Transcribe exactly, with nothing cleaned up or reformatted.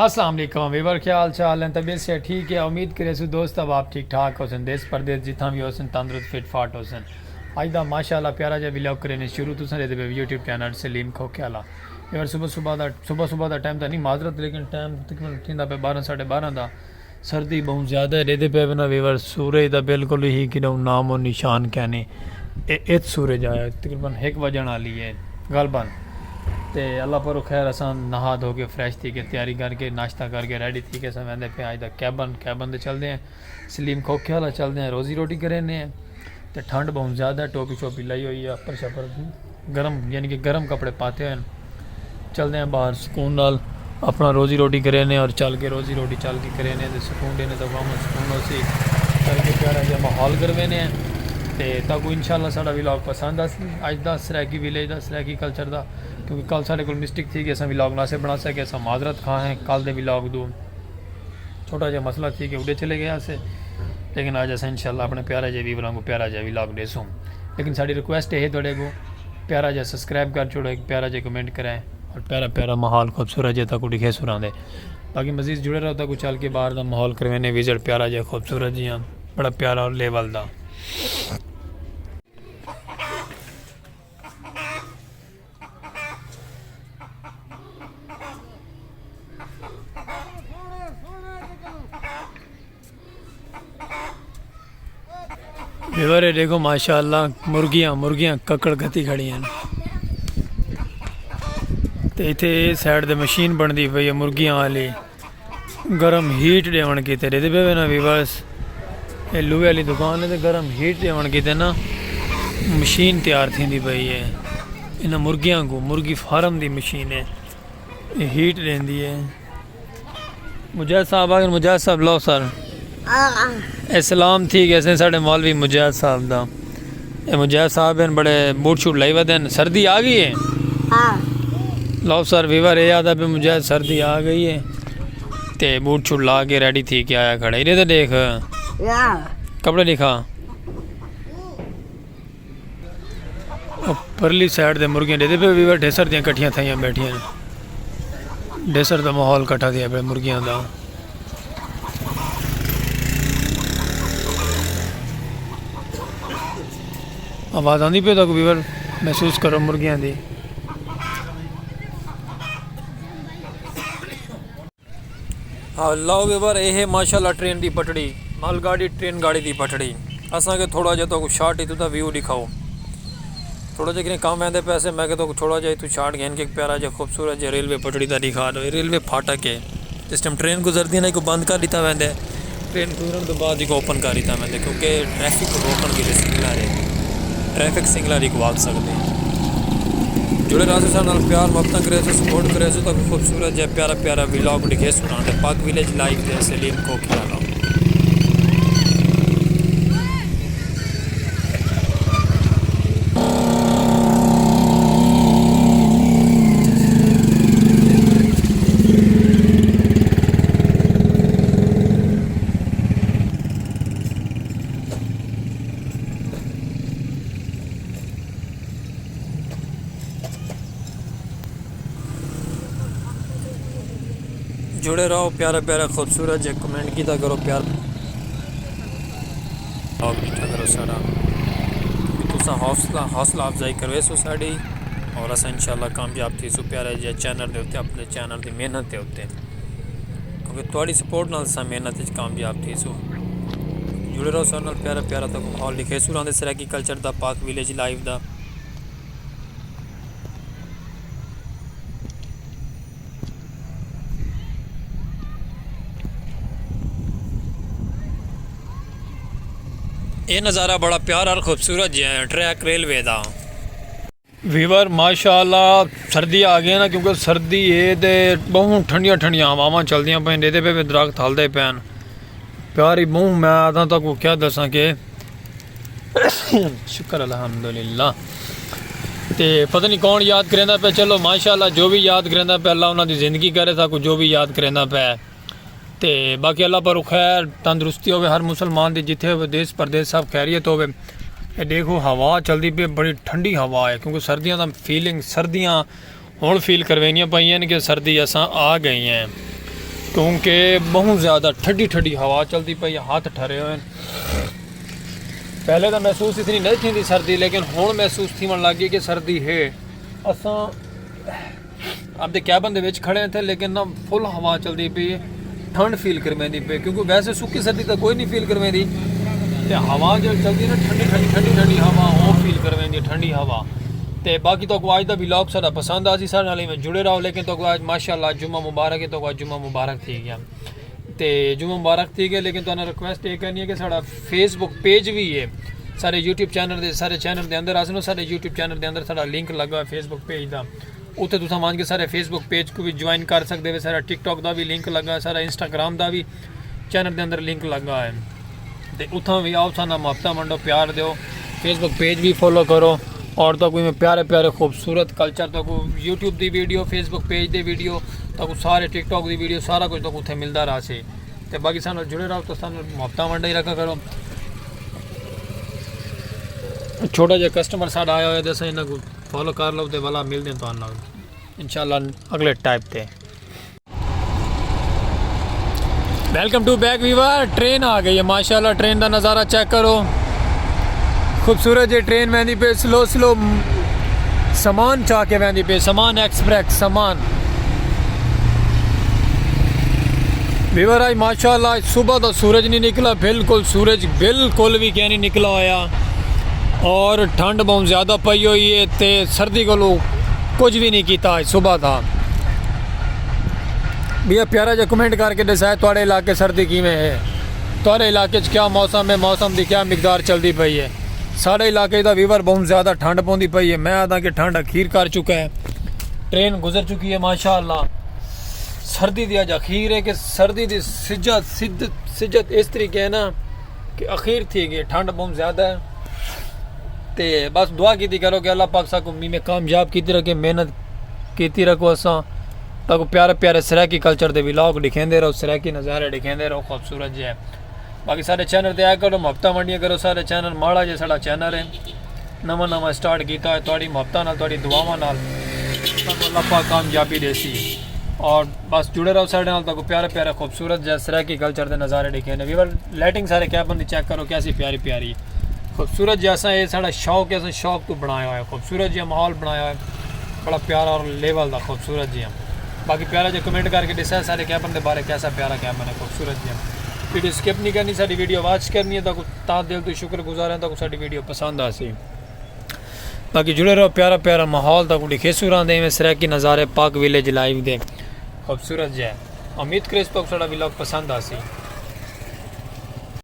السلام علیکم ویور، کیا حال چال ہیں؟ طبیعت سے ٹھیک ہے؟ امید کرے سو دوست اب آپ ٹھیک ٹھاک ہوسن، دیس پردیس جتھاں بھی ہوسن تندرست فٹ فاٹ ہوسن۔ اج دا ماشاءاللہ پیارا جا ولاگ کرینے شروع، تساں دے پے یوٹیوب چینل سلیم کھوکھے والا۔ ویور صبح صبح دا، صبح صبح دا ٹائم تاں نہیں معذرت، لیکن ٹائم تقریباً تھیندا پے بارہ ساڈے بارہ دا۔ سردی بہوں زیادہ ہے، ڈیدے پے وینا ویور، سورج دا بالکل ہی کڈوں نام و نشان کینی۔ اے ات سورج آیا، تقریباً ہک وجن والی ہے غالباً۔ تے اللہ پر خیر، اساں نہا دھو کے فریش تھی کے تیاری کر کے ناشتہ کر کے ریڈی تھی کے اساں ویندے پے اج دا کیبن، کیبن تے چلدے ہیں۔ سلیم کھوکھے والا چلدے ہیں، روزی روٹی کرینے ہیں۔ تے ٹھنڈ بہوں زیادہ ہے، ٹوپی شوپی لائی ہوئی ہے، اپر شپر گرم، یعنی کہ گرم کپڑے پاتے ہوئے ہیں۔ چلدے ہیں باہر سکون نال اپنا روزی روٹی کرینے اور چل کے روزی روٹی چل کے کرینے تے سکون دینے تے واما سکون ہو سی۔ کر کے پیارا جہا ماحول کروینے ہیں۔ تے تاکو انشاءاللہ ساڈا ولاگ پسند آسی، اج دا سرائیکی ویلیج دا، سرائیکی کلچر دا، کیونکہ کل ساڈے کول مسٹیک تھی گئی، اساں ولاگ نہ سے بنا سکے، اساں معذرت خواہ ہیں کل دے ولاگ دو۔ چھوٹا جہا مسئلہ تھی کہ اڈے چلے گئے سے، لیکن اج اساں انشاءاللہ اپنے پیارا جہے ویوراں کو پیارا جہا ولاگ ڈیسوں۔ لیکن ساڈی ریکویسٹ ہے تہاڈے کو، پیارا جہا سبسکرائب کر چھوڑو، ایک پیارا جہا کمنٹ کریں اور پیارا پیارا ماحول خوبصورت جہا تاکو ڈکھے سراں دے۔ باقی مزید جڑے رہو، تاکو چل کے باہر دا ماحول کروینے، وزٹ پیارا جہا خوبصورت جہا، بڑا پیارا لیول دا۔ ویور، اے ݙیکھو ماشاءاللہ، مرغیاں، مرغیاں ککڑ گھتی کھڑی ہیں۔ تے اتھے اے سائیڈ تے مشین بݨدی پئی ہے مرغیاں والی، گرم ہیٹ ݙیوݨ کیتے۔ ݙیہدے پئے وے نا ویورز، اے لوہے والی دکان ہے تے گرم ہیٹ ݙیوݨ کیتے نا مشین تیار تھیندی پئی ہے۔ انہاں مرغیاں کوں، مرغی فارم دی مشین ہے، اے ہیٹ ݙیندی ہے۔ مجاہد صاحب آ ڳئے، مجاہد صاحب لو سر۔ اے سلام تھی ڳئے ساݙے مولوی مجاہد صاحب دا۔ اے مجاہد صاحب ہن، بڑے بوٹ شوٹ لائی ودے ہن، سردی آ ڳئی ہے؟ ہاں۔ لو سر ویور، اے آہدا پئے مجاہد سردی آ ڳئی ہے۔ تے بوٹ شوٹ لا کے ریڈی تھی کے آیا کھڑا۔ ادھر تے ݙیکھ۔ کپڑے ݙکھا۔ او پرلی سائیڈ تے مرغیاں ݙیہدے پئے ویور، ڈھیسر دیاں کٹھیاں تھئیاں ٻیٹھیاں ہن۔ ڈھیسر دا ماحول کٹھا تھیا پئے مرغیاں دا۔ آواز آندی پئی تاکو ویور؟ محسوس کرو مرغیاں دی۔ ہاں، لو ویور، اے ہے ماشاءاللہ ٹرین دی پٹڑی، مال گاڑی، ٹرین گاڑی دی پٹڑی۔ اساں کے تھوڑا جہا تہاکوں شاٹ اتھوں دا ویو ݙکھاؤ۔ تھوڑا جہا کنے کم ویندے پئے سے، میں کہ تہاکوں تھوڑا جہا اتھوں شاٹ گھن کے پیارا جہا خوبصورت جہا ریلوے پٹڑی دا ݙکھا ݙیواں۔ اے ریلوے پھاٹک ہے، جس ٹائم ٹرین گزردی ہے نا، ایکوں بند کر ݙتا ویندے۔ ٹرین گزرݨ توں بعد ایکوں اوپن کر ݙتا ویندے، کیونکہ ٹریفک روکݨ کیتے سگنل ہے، ٹریفک سگنل ایکوں آکھ سڳدے ہیں۔ جڑے رہسو ساݙے نال، پیار محبتاں کریسو، سپورٹ کریسو، تہاکوں خوبصورت جہا پیارا پیارا ولاگ ݙکھیسوں۔ پاک ویلیج لائیو تے سلیم کھوکھے والا۔ جڑے رہو، پیارا پیارا خوبصورت جے کمنٹ کیتا کرو، پیار ڈٹھا کرو ساڈا۔ تساں حوصلہ، حوصلہ افزائی کرویسو ساڈی، اور اساں انشاءاللہ کامیاب تھیسوں پیارے جے چینل دے اتے، اپنے چینل دی محنت دے اتے، کیونکہ تہاڈی سپورٹ نال اساں محنت وچ کامیاب تھیسوں۔ جڑے رہو ساڈے نال، پیارا پیارا تہاکوں ماحول ݙکھیسوں راندے سرائیکی کلچر دا، پاک ویلیج لائیو دا۔ اے نظارہ بڑا پیارا اور خوبصورت جیہا ہے ٹریک ریلوے دا۔ ویور، ماشاءاللہ سردی آ ڳئی نا، کیونکہ سردی ہے تے ٻہوں ٹھنڈیاں ٹھنڈیاں ہواواں چلدیاں پئین، ݙیہدے پئے وے درخت ہلدے پئین۔ پیاری ٻہوں، میں آہداں تہاکوں کیا ݙساں کہ شکر الحمدللہ۔ تے پتہ نہیں کون یاد کریندا پئے، چلو ماشاءاللہ جو بھی یاد کریندا پئے، اللہ انہاں دی زندگی کرے، ساکوں جو بھی یاد کریندا پئے۔ تے باقی اللہ پاک خیر تندرستی ہووے ہر مسلمان دی، جتھے ہووے، دیس پردیس سب خیریت ہووے۔ اے ݙیکھو ہوا چلدی پئی، بڑی ٹھنڈی ہوا ہے، کیونکہ سردیاں دا فیلنگ، سردیاں ہݨ فیل کرویندیاں پئیاں ہن کہ سردی اساں آ ڳئے ہیں۔ کیونکہ بہوں زیادہ ٹھڈی ٹھڈی ہوا چلدی پئی ہے، ہتھ ٹھرے ہوئے ہن۔ پہلے تاں محسوس اتنی نہیں تھیندی سردی، لیکن ہݨ محسوس تھیوݨ لڳ ڳئی کہ سردی ہے۔ اساں آپدے کیبن دے وچ کھڑے ہیں تھے، لیکن نہ فل ہوا چلدی پئی ہے، ٹھنڈ فیل کرویندی پئی، کیونکہ ویسے سکی سردی تاں کوئی نہیں فیل کرویندی، تے ہوا جو چلدی نا ٹھنڈی ٹھنڈی ٹھنڈی ٹھنڈی ہوا، او فیل کرویندی ہے ٹھنڈی ہوا۔ تے باقی تہاکوں اڄ دا ولاگ ساݙا پسند آسی، ساݙے نال ایویں جڑے رہو، لیکن تہاکوں اڄ ماشاءاللہ جمعہ مبارک ہے، تہاکوں اڄ جمعہ مبارک تھی ڳیا۔ تے جمعہ مبارک تھی ڳئے، لیکن تہاݙے نال ریکویسٹ اے کرݨی ہے کہ ساݙا فیس بک پیج وی ہے، ساݙے یوٹیوب چینل دے، ساݙے چینل دے اندر آسو، ساݙے یوٹیوب چینل دے اندر ساݙا لنک لڳا ہے فیس بک پیج دا، اتھے تساں ونڄ کے ساݙے فیس بک پیج کوں وی جوائن کر سڳدے وے۔ ساݙا ٹک ٹاک دا وی لنک لڳا ہے، ساݙا انسٹاگرام دا وی چینل دے اندر لنک لڳا ہے، تے اتھاں وی آؤ، ساݙے نال محبتاں ونڈو، پیار ݙیو، فیس بک پیج وی فالو کرو۔ اور تہاکوں ایویں پیارے پیارے خوبصورت کلچر، تہاکوں یوٹیوب دی ویڈیو، فیس بک پیج دی ویڈیو، تہاکوں سارے ٹک ٹاک دی ویڈیو، سارا کجھ تہاکوں اتھے ملدا رہسی۔ تے باقی ساݙے نال جڑے رہو، تے ساݙے نال محبتاں ونڈے رکھا کرو۔ چھوٹا جیہا کسٹمر ساݙا آیا ہویا، تے اساں انہاں کوں فالو کر لو، تے ولا ملدے ہیں تہاݙے نال انشاءاللہ اڳلے ٹائپ تے۔ Welcome to back viewer. Train آ ڳئی ہے، ماشاءاللہ ٹرین دا نظارہ چیک کرو، خوبصورت جی ٹرین ویندی پئی سلو سلو، سامان چا کے ویندی پئی، سامان ایکسپریس سامان۔ ویور، آج ماشاءاللہ آج صبح دا سورج نہیں نکلا، بالکل سورج بالکل وی کیا نہیں نکلا ہویا، اور ٹھنڈ بہت زیادہ پئی ہوئی ہے، تے سردی کولوں کجھ وی نہیں کیتا آج صبح دا۔ بھیا پیارا جا کمنٹ کر کے ݙسائے، تہاݙے علاقے سردی کیویں ہے؟ تہاݙے علاقے چ کیا موسم ہے؟ موسم دی کیا مقدار چلدی پئی ہے؟ ساݙے علاقے دا ویور بہت زیادہ ٹھنڈ پوندی پئی ہے۔ میں آہداں کہ ٹھنڈ اخیر کر چکا ہے، ٹرین گزر چکی ہے ماشاءاللہ۔ سردی دی اڄ اخیر ہے کہ سردی دی سجت، سجت، سجت اس طریقے ہے نا کہ اخیر تھی ڳئی، ٹھنڈ بہت زیادہ ہے۔ تے بس دعا کیتی کرو کہ اللہ پاک ساکوں میں کامیاب کیتی رکھے، محنت کیتی رکھو۔ اساں تہاکوں پیارے پیارے سرائیکی کلچر دے ولاگ ݙکھیندے رہو، سرائیکی نظارے ݙکھیندے رہو، خوبصورت جے۔ باقی ساݙے چینل تے آیا کرو، محبتاں ونڈیا کرو۔ ساݙے چینل ماڑا جے ساݙا چینل ہے، نواں نواں سٹارٹ کیتا ہے، تہاݙی محبتاں نال، تہاݙی دعاواں نال تہاکوں اللہ پاک کامیابی ݙیسی۔ اور بس جڑے رہو ساݙے نال، تہاکوں پیارے پیارے خوبصورت جے سرائیکی کلچر دے نظارے ݙکھیندے۔ ویور لائٹنگ سارے کیبن دی چیک کرو، کیسی پیاری پیاری خوبصورت جے۔ اساں اے ساݙا شوق ہے، اساں شوق توں بݨایا ہویا، خوبصورت جے ماحول بݨایا ہویا، بڑا پیارا اور لیول دا خوبصورت جیہاں۔ باقی پیارا جے کمنٹ کر کے ݙسائے ساݙے کیبن دے بارے، کیسا پیارا کیبن ہے، خوبصورت جیہاں۔ ویڈیو سکپ نہیں کرنی، ساݙی ویڈیو واچ کرنی ہے، تہاکوں تہہ دل توں شکر گزار ہیں، تہاکوں ساݙی ویڈیو پسند آسی۔ باقی جڑے رہو، پیارا پیارا ماحول تہاکوں ݙکھیسوں راہندے، ایویں سرائیکی نظارے پاک ویلیج لائیو دے، خوبصورت جے۔ امید کریس تہاکوں ساݙا ولاگ پسند آسی۔